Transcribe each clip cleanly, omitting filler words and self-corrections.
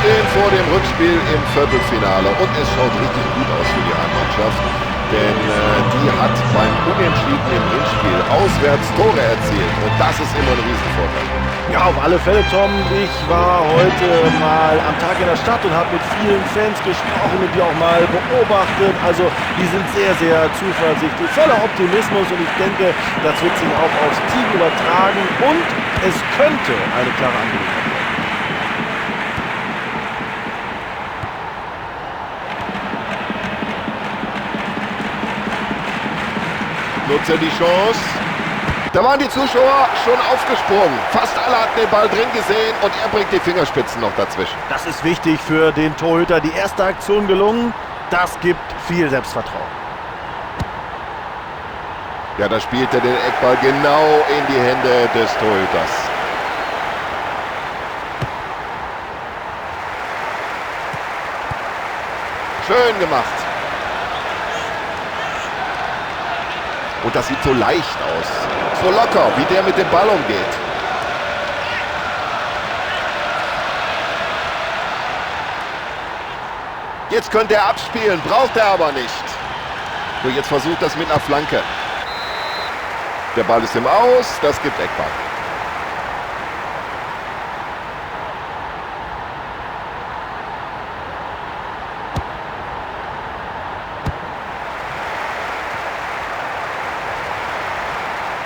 stehen vor dem Rückspiel im Viertelfinale und es schaut richtig gut aus für die Heimmannschaft, denn die hat beim Unentschieden im Hinspiel auswärts Tore erzielt und das ist immer ein Riesenvorteil. Ja, auf alle Fälle, Tom. Ich war heute mal am Tag in der Stadt und habe mit vielen Fans gesprochen und die auch mal beobachtet. Also, die sind sehr, sehr zuversichtlich, voller Optimismus und ich denke, das wird sich auch aufs Team übertragen und es könnte eine klare Angelegenheit werden. Nutzt er die Chance. Da waren die Zuschauer schon aufgesprungen. Fast alle hatten den Ball drin gesehen und er bringt die Fingerspitzen noch dazwischen. Das ist wichtig für den Torhüter. Die erste Aktion gelungen. Das gibt viel Selbstvertrauen. Ja, da spielt er den Eckball genau in die Hände des Torhüters. Schön gemacht. Und das sieht so leicht aus. So locker, wie der mit dem Ball umgeht. Jetzt könnte er abspielen, braucht er aber nicht. So, jetzt versucht das mit einer Flanke. Der Ball ist im Aus, das gibt Eckball.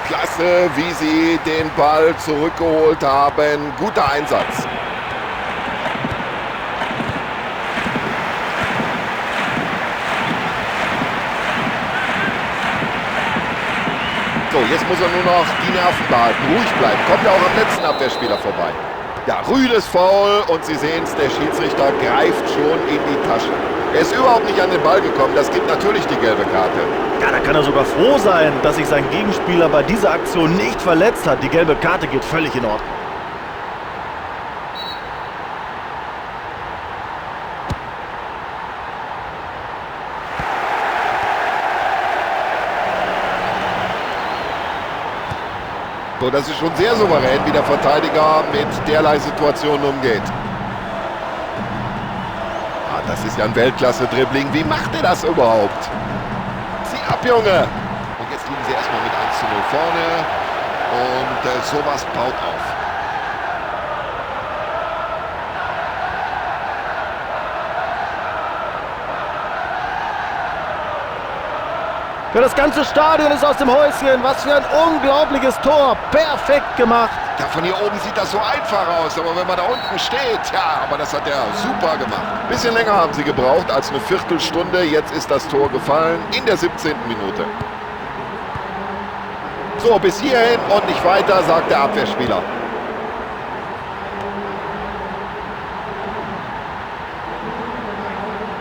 Klasse, wie sie den Ball zurückgeholt haben. Guter Einsatz. So, jetzt muss er nur noch die Nerven behalten, ruhig bleiben. Kommt ja auch am letzten Abwehrspieler vorbei. Ja, rüdes Foul und Sie sehen es, der Schiedsrichter greift schon in die Tasche. Er ist überhaupt nicht an den Ball gekommen, das gibt natürlich die gelbe Karte. Ja, da kann er sogar froh sein, dass sich sein Gegenspieler bei dieser Aktion nicht verletzt hat. Die gelbe Karte geht völlig in Ordnung. So, das ist schon sehr souverän, wie der Verteidiger mit derlei Situationen umgeht. Ah, das ist ja ein Weltklasse-Dribbling. Wie macht er das überhaupt? Zieh ab, Junge! Und jetzt liegen sie erstmal mit 1:0 vorne. Und sowas baut auf. Ja, das ganze Stadion ist aus dem Häuschen. Was für ein unglaubliches Tor. Perfekt gemacht. Ja, von hier oben sieht das so einfach aus. Aber wenn man da unten steht, ja, aber das hat er super gemacht. Bisschen länger haben sie gebraucht als eine Viertelstunde. Jetzt ist das Tor gefallen in der 17. Minute. So, bis hierhin und nicht weiter, sagt der Abwehrspieler.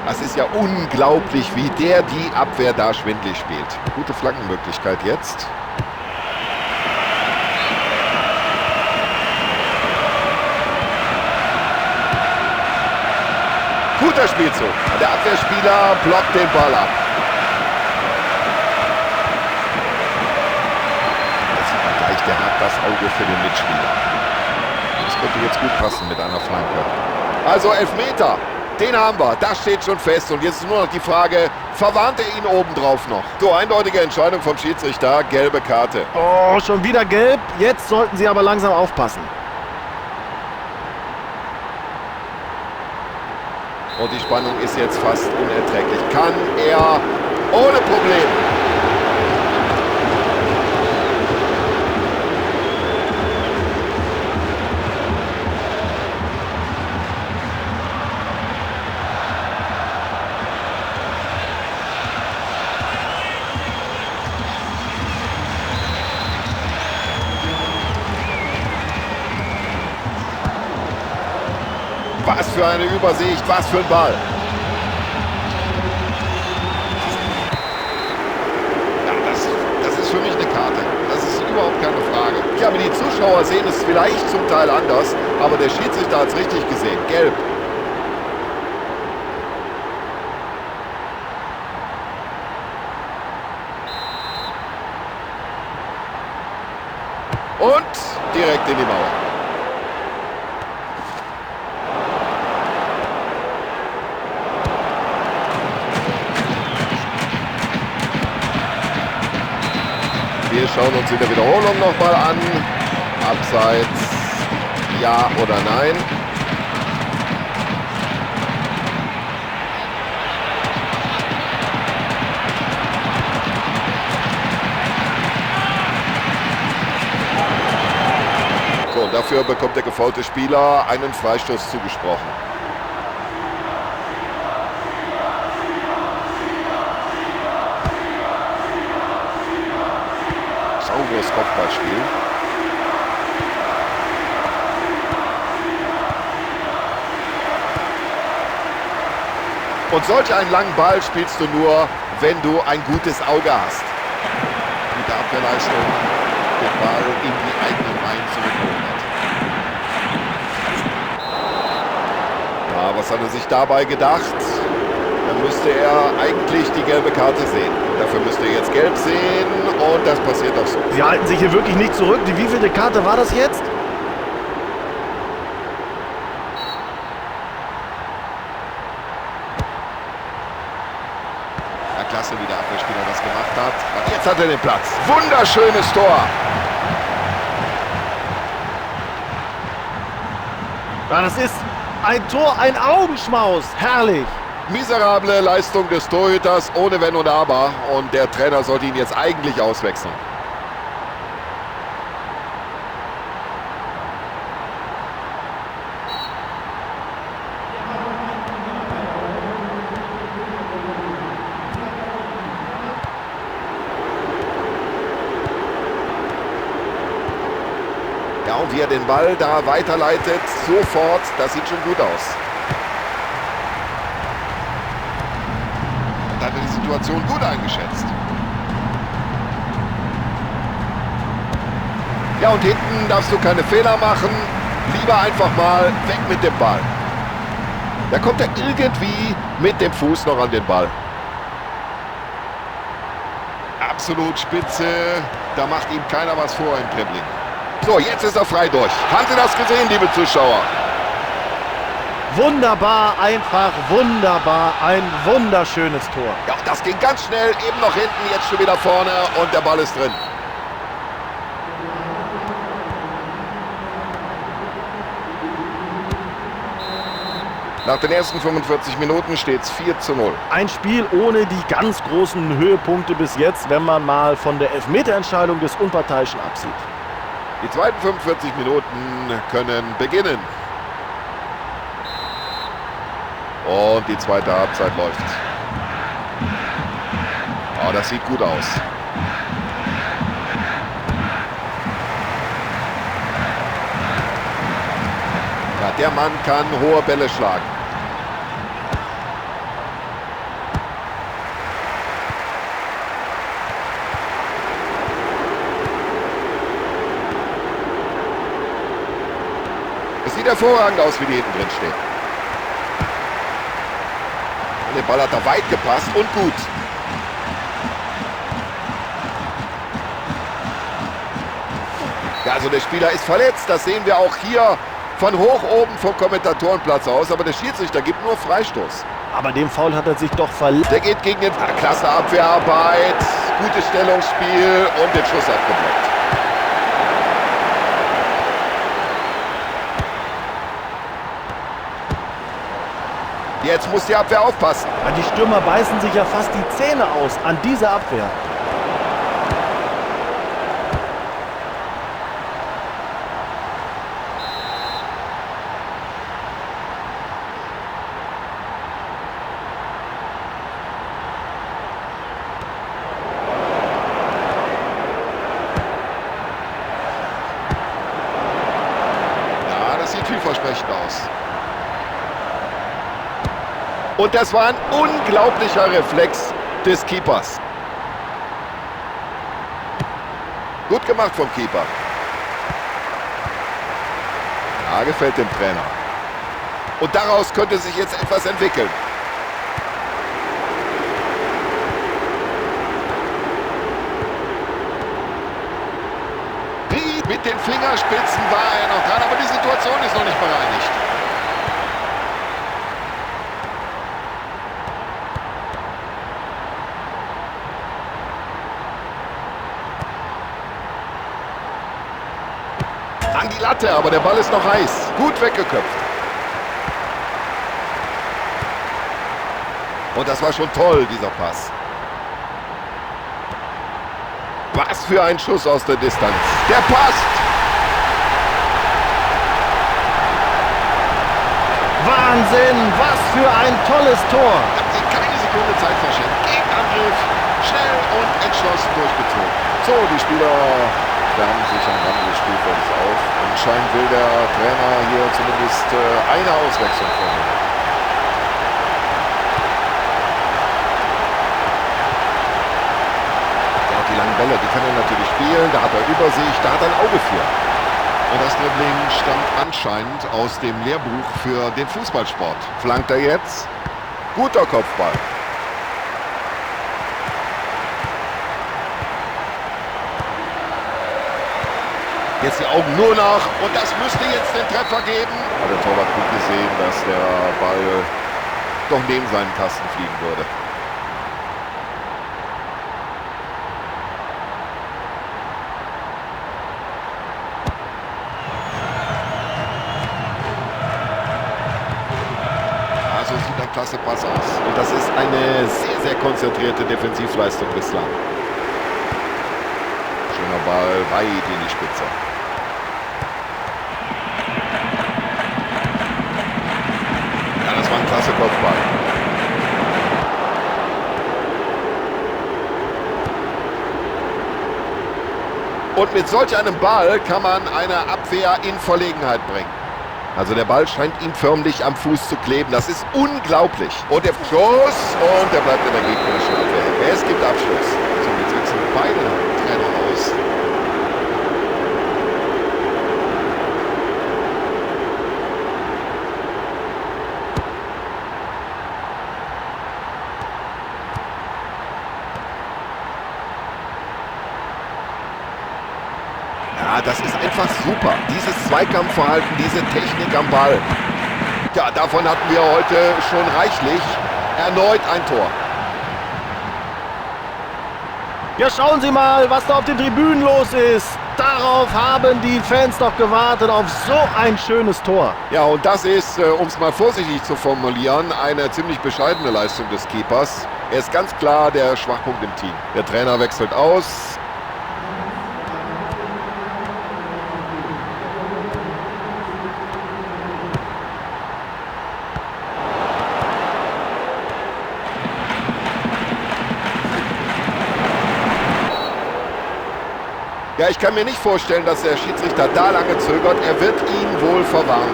Das ist ja unglaublich, wie der die Abwehr da schwindlig spielt. Gute Flankenmöglichkeit jetzt. Guter Spielzug. Der Abwehrspieler blockt den Ball ab. Das sieht man gleich, der hat das Auge für den Mitspieler. Das könnte jetzt gut passen mit einer Flanke. Also Elfmeter. Den haben wir, das steht schon fest. Und jetzt ist nur noch die Frage, verwarnt er ihn obendrauf noch? So, eindeutige Entscheidung vom Schiedsrichter, gelbe Karte. Oh, schon wieder gelb. Jetzt sollten sie aber langsam aufpassen. Und die Spannung ist jetzt fast unerträglich. Kann er ohne Probleme. Was für eine Übersicht, was für ein Ball. Ja, das ist für mich eine Karte. Das ist überhaupt keine Frage. Ja, aber die Zuschauer sehen es vielleicht zum Teil anders, aber der Schiedsrichter hat's richtig gesehen. Gelb. Und direkt in die Mauer. Wir schauen uns in der Wiederholung nochmal an. Abseits, ja oder nein? So, und dafür bekommt der gefoulte Spieler einen Freistoß zugesprochen. Sauberes Kopfballspiel. Und solch einen langen Ball spielst du nur, wenn du ein gutes Auge hast. Gute Abwehrleistung, den Ball in die eigenen Reihen zurückgeholt hat. Ja, was hat er sich dabei gedacht? Da müsste er eigentlich die gelbe Karte sehen. Dafür müsste er jetzt gelb sehen und das passiert auch so. Sie halten sich hier wirklich nicht zurück. Die wievielte Karte war das jetzt? Ja, klasse, wie der Abwehrspieler das gemacht hat. Und jetzt hat er den Platz. Wunderschönes Tor. Ja, das ist ein Tor, ein Augenschmaus. Herrlich. Miserable Leistung des Torhüters, ohne Wenn und Aber. Und der Trainer sollte ihn jetzt eigentlich auswechseln. Ja, und wie er den Ball da weiterleitet, sofort, das sieht schon gut aus. Und hat er die Situation gut eingeschätzt. Ja, und hinten darfst du keine Fehler machen. Lieber einfach mal weg mit dem Ball. Da kommt er irgendwie mit dem Fuß noch an den Ball. Absolut spitze. Da macht ihm keiner was vor im Dribbling. So, jetzt ist er frei durch. Haben Sie das gesehen, liebe Zuschauer? Wunderbar, einfach wunderbar. Ein wunderschönes Tor. Ja, und das ging ganz schnell, eben noch hinten, jetzt schon wieder vorne und der Ball ist drin. Nach den ersten 45 Minuten steht's 4:0. Ein Spiel ohne die ganz großen Höhepunkte bis jetzt, wenn man mal von der Elfmeterentscheidung des Unparteiischen absieht. Die zweiten 45 Minuten können beginnen. Und die zweite Halbzeit läuft. Oh, das sieht gut aus. Ja, der Mann kann hohe Bälle schlagen. Es sieht hervorragend aus, wie die hinten drin stehen. Und der Ball hat da weit gepasst und gut. Ja, also der Spieler ist verletzt. Das sehen wir auch hier von hoch oben vom Kommentatorenplatz aus. Aber der Schiedsrichter gibt nur Freistoß. Aber dem Foul hat er sich doch verletzt. Der geht gegen den... Klasse Abwehrarbeit, gutes Stellungsspiel und den Schuss abgeblockt. Jetzt muss die Abwehr aufpassen. Ja, die Stürmer beißen sich ja fast die Zähne aus an dieser Abwehr. Ja, das sieht vielversprechend aus. Und das war ein unglaublicher Reflex des Keepers. Gut gemacht vom Keeper. Ja, gefällt dem Trainer. Und daraus könnte sich jetzt etwas entwickeln. Mit den Fingerspitzen war er noch dran, aber die Situation ist noch nicht bereinigt. An die Latte, aber der Ball ist noch heiß. Gut weggeköpft. Und das war schon toll, dieser Pass. Was für ein Schuss aus der Distanz. Der passt! Wahnsinn, was für ein tolles Tor! Hat sie keine Sekunde Zeit verschenkt. Gegenangriff, schnell und entschlossen durchgezogen. So, die Spieler wärmen sich am Rande des Spielfeldes auf. Anscheinend will der Trainer hier zumindest eine Auswechslung vornehmen. Ja, und die langen Bälle, die kann er natürlich spielen. Da hat er Übersicht, da hat er ein Auge für. Und das Dribbling stammt anscheinend aus dem Lehrbuch für den Fußballsport. Flankt er jetzt? Guter Kopfball. Jetzt die Augen nur nach und das müsste jetzt den Treffer geben. Hat der Torwart gut gesehen, dass der Ball doch neben seinen Kasten fliegen würde. Ja, so sieht ein klasse Pass aus. Und das ist eine sehr, sehr konzentrierte Defensivleistung bislang. Schöner Ball, weit in die Spitze. Ja, das war ein klasse Kopfball. Und mit solch einem Ball kann man eine Abwehr in Verlegenheit bringen. Also der Ball scheint ihm förmlich am Fuß zu kleben. Das ist unglaublich. Und der Schuss und der bleibt in der gegnerischen Abwehr. Es gibt Abschluss. So, jetzt wechseln beide Trainer aus. Ja, das ist einfach super. Dieses Zweikampfverhalten, diese Technik am Ball. Ja, davon hatten wir heute schon reichlich. Erneut ein Tor. Ja, schauen Sie mal, was da auf den Tribünen los ist. Darauf haben die Fans doch gewartet, auf so ein schönes Tor. Ja, und das ist, um es mal vorsichtig zu formulieren, eine ziemlich bescheidene Leistung des Keepers. Er ist ganz klar der Schwachpunkt im Team. Der Trainer wechselt aus. Ja, ich kann mir nicht vorstellen, dass der Schiedsrichter da lange zögert. Er wird ihn wohl verwarnen.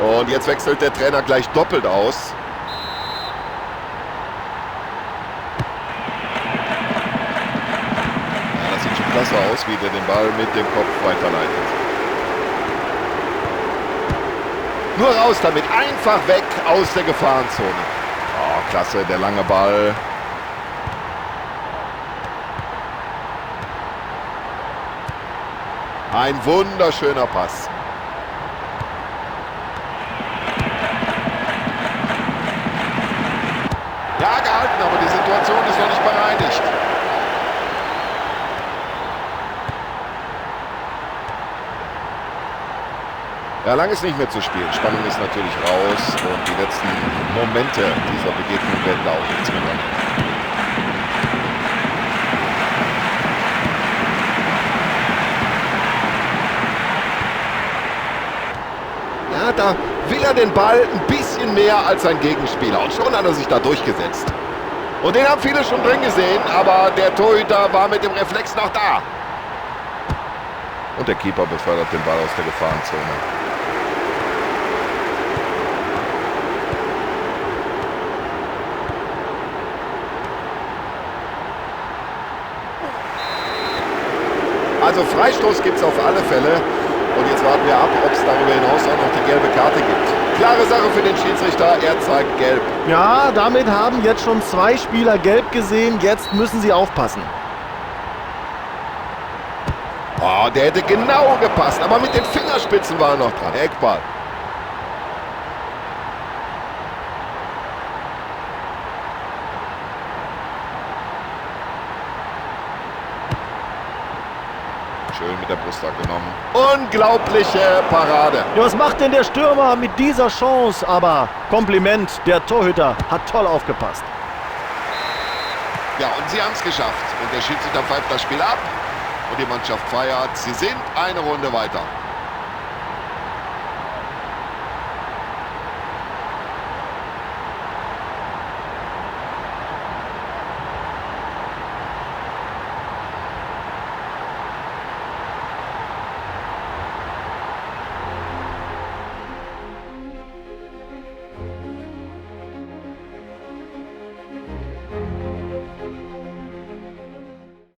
Und jetzt wechselt der Trainer gleich doppelt aus. Ja, das sieht schon klasse aus, wie der den Ball mit dem Kopf weiterleitet. Nur raus damit, einfach weg aus der Gefahrenzone. Oh, klasse, der lange Ball. Ein wunderschöner Pass. Ja, gehalten, aber die Situation ist noch nicht bereinigt. Ja, lang ist nicht mehr zu spielen. Spannung ist natürlich raus und die letzten Momente dieser Begegnung werden da auch nichts mehr dran. Ja, da will er den Ball ein bisschen mehr als sein Gegenspieler. Und schon hat er sich da durchgesetzt. Und den haben viele schon drin gesehen, aber der Torhüter war mit dem Reflex noch da. Und der Keeper befördert den Ball aus der Gefahrenzone. Also Freistoß gibt's auf alle Fälle. Und jetzt warten wir ab, ob's darüber hinaus auch noch die gelbe Karte gibt. Klare Sache für den Schiedsrichter, er zeigt gelb. Ja, damit haben jetzt schon 2 Spieler gelb gesehen. Jetzt müssen sie aufpassen. Oh, der hätte genau gepasst, aber mit den Fingerspitzen war er noch dran. Eckball. Schön mit der Brust angenommen. Unglaubliche Parade. Ja, was macht denn der Stürmer mit dieser Chance? Aber Kompliment, der Torhüter hat toll aufgepasst. Ja, und sie haben es geschafft. Und der Schiedsrichter pfeift das Spiel ab. Und die Mannschaft feiert. Sie sind eine Runde weiter.